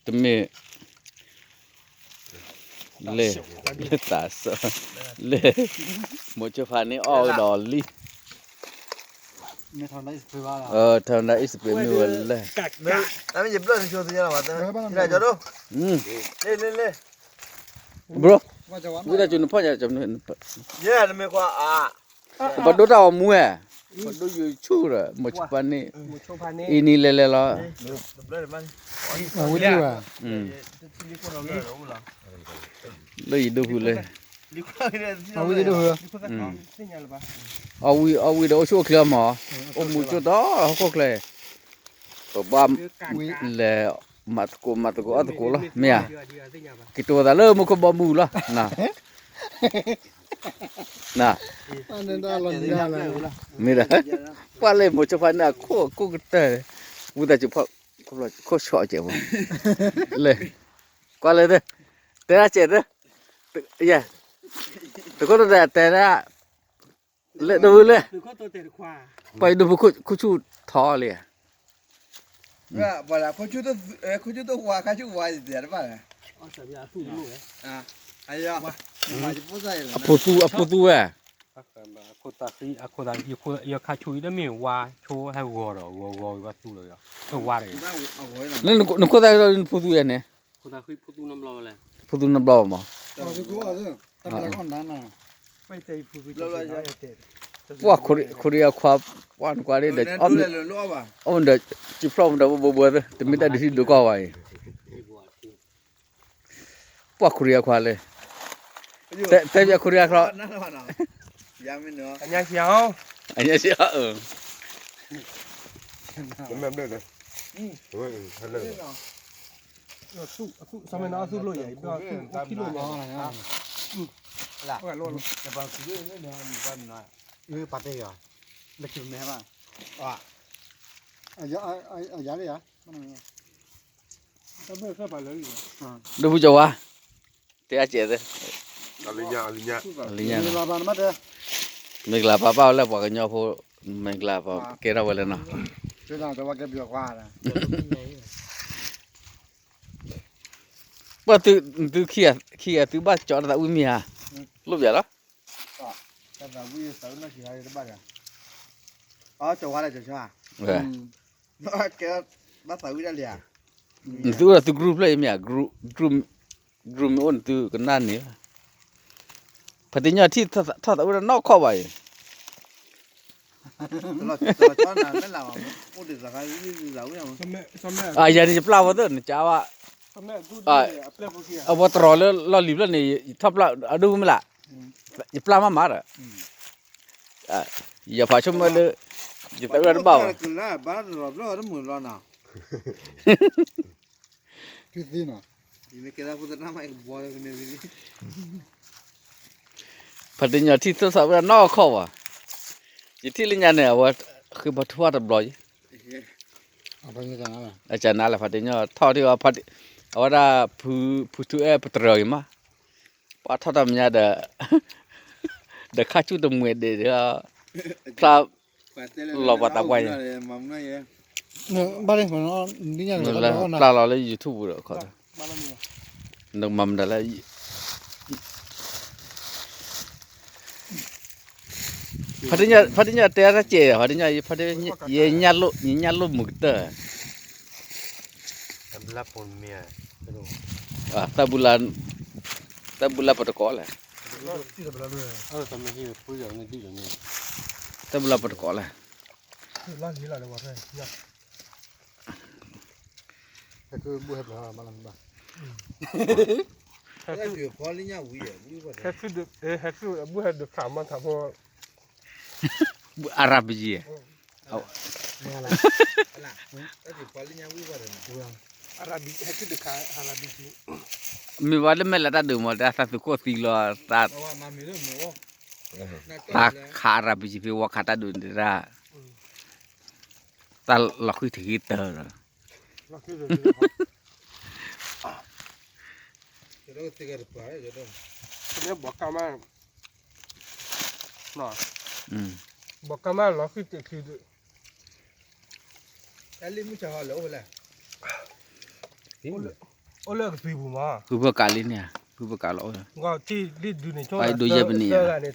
တမ့ၢ် လၢ လၢသးစၢ် လၢ မိၤဆိဖးန့ၣ်အီၣ်ဝဲဒီးလံ ထၢနဒါအံၣ်စပ့းမ့ၢ်ဝဲလဲၣ် bro ဝံသးစူၤနဖီၣ်ညါ ပှၤဒိတၢ်ဂီၤမူဝဲ ပှၤဒိယိၤဆူၣ်ဒီး မိၤဆိဖးန့ၣ် အံၤနံၤလဲၤလဲၤလီၤ လၢယဒိဖုလၢ အီၣ်ဝံၤအီၣ်ဝံၤဒီးအိၣ်ဆူၣ်အိၣ်ချ့အီၤမး အိၣ်မူကၠိၣ်ဒီးဟီၣ်ခိၣ်ချၢ ပဘၣ်လဲၤမၤသကိးမၤသကိးအီၣ်သကိးလီၤ မ့ၢ်ဧါ က့ၤတိၤသးလၢမူခိၣ်ဘီမုၢ်လီၤ မ့ၢ်ဒီး ကွၢ်လၢမိၤဆိဖးန့ၣ် အခိၣ်အကိၢ်ကတၢၢ် ဝံသးစူၤဖီၣ် ခိၣ်ဆီၣ်အကဲးဖိ လၢ ကွၢ်လၢ တဲဒၣ်ကဲးသၢ ယဲ တခိၣ်တတဲတဲဒၣ် လၢတဝံၤလၢ ပှၤဒိဖုခိၣ်ဆူၣ်ထီလံ အဖိသူ အဖိသူဝဲ အခိၣ်သးဃံ အခိၣ်သးဃံ ယခါဆူၣ်အံၤတမ့ၢ်ဝါဆိဟဲဂီၤဒီး ဂီၤဂီၤဝံၤဘၣ်သူလီၤ ဟဲဝါတဂ့ၤ နခိၣ်သးဃံနဖိသူဝဲန့ၣ် ဖိသူနဘျီမး ပှၤခိရံယါခွါ ပှၤနကွၢ်ဒ်ဒီး အီၣ်မ့ၢ်ဒီး စံဖျီၣ်မ့ၢ်ဒီးဘိဘိသၢ တမ့ၢ်တၢ်ဒုးထံဒုးကီၢ်ဝဲအံၤ ပှၤခိရံယါခွါလၢ တဲပှၤခိရံယါခွါ အညါဆံးအီၤ အညါဆံးအီၤ အသူၣ်အသူၣ် ဆၢမ့ၢ်နီၤ အသူၣ်လိၣ်ယၤ အံၤဘျီသူၣ်အိၣ်ခံလိၣ်မး ပာ်တဲယၤ လၢခံမဲဘၣ် အယၤလၢယၤ ဒိၣ်ဖုကဝါ တဲအကဲးသၢ လၢညါ လၢညါ မ့ၢ်ကလၤပာ်ပာ်ဝဲလၢပှၤကညီဖိ မ့ၢ်ကလၤပာ်ကဲထီၣ်ဝဲလၢနီၤ ပှၤသု သုခံဂၤသုဘၣ်ကၠီတၢ်သးဝံၣ်မ့ၢ်ဧါ လိၣ်ပၠးလီၤ တၢ်သးဝံၣ်သးဝံၣ်နီၢ်ဆံးဟါတဘၣ်ဒီး အကၠီဝါလၢကၠီဆါ ဘၣ်သးဝံၣ်ဒၣ်လံဧါ နသုအိၣ်ဒီးသု group ဖျၢၣ်အံၤမ့ၢ်ဧါ group group မ့ၢ်အိၣ်နသုကနၣ်န့ၣ် ဖါတံၢ်ညီထံၣ်ထီၣ်သးဝံၣ်ဒီးနီၢ်ခီၣ်ဘၣ်အံၤ အယၤန့ၣ်ယပျၢ်ဝဲသ့ၣ်နကဘၣ် အဝဲတရီၤလၢလီၢ်လံၤဖျၢၣ်န့ၣ် ယထီၣ်ပျၢ်အဒိၣ်မ့ၢ်လၢ ယပျၢ်မးမးဒီး ယဖးဆိကမိၣ်လၢ ယသးဝံၣ်တဘၣ်ဘၣ် ဖါတံၢ်ညီထံၣ်ထီၣ်သးဝံၣ်ဒီးနီၢ်ခီၣ်ဘၣ် ယထံၣ်လၢညါန့ၣ် အဝဲဃ့ဘါထုကဖၣ်တဘျီအံၤ အကနၤလဲၣ် ဖါတံၢ်ညီထီၣ်ထံၣ်အီၤ အဝဲဒၣ် ဖုထူအဲၣ်ပတြၢၤဂ့ၤမး ပှၤထီၣ်တၢ်မဲာ်ညါဒီး ဒီးခါဆူၣ်တမှဲၤဒံးဒီး ဖျါလီၤပှၤသးပှၢ်ယဲ ဘၣ်လၢ ဖျါလီၤလၢ YouTube ဒီးခီ နကမၤမတၤလဲၣ် ဖါတံၢ်ညီတဲတၢ်ကဲး ဖါတံၢ်ညီ ယညၣ်လိၣ်မုာ်ကတၢၢ် တၢ်ဘူလၢ်ပတကိးလဲၣ် တၢ်ဘူလၢ်ပတကိးလဲၣ် ဟဲသုဒုးခးမၤထးဖိ အရၤပယံၤ မ့ၢ်ဝဲလၢမဲာ်လးတၢ်ဒုးမး တၢ်သးသုးခိၣ်သံလီၤ တၢ်ခးအရၤပယံၤဖဲဝီခးတၢ်ဒုးန့ၣ်တၢ် တၢ်လီၤဃံၢ်ထံးဃံၢ်တၢၢ်လီၤ ဘီကါမး ဘီကါမးလီၤဃံၢ်တံၢ်ခံဒုး တၢ်လံၣ်မုၢ်ဆါဟီလၢအိၣ်လဲၣ်, အိၣ်လၢကသွံပူၤမး, ဖုဖၢကးလံန့ၣ်, ဖုဖၢကးလီၤအိၣ်, ဒိယဲၢ်ပနံၣ်ယၤ,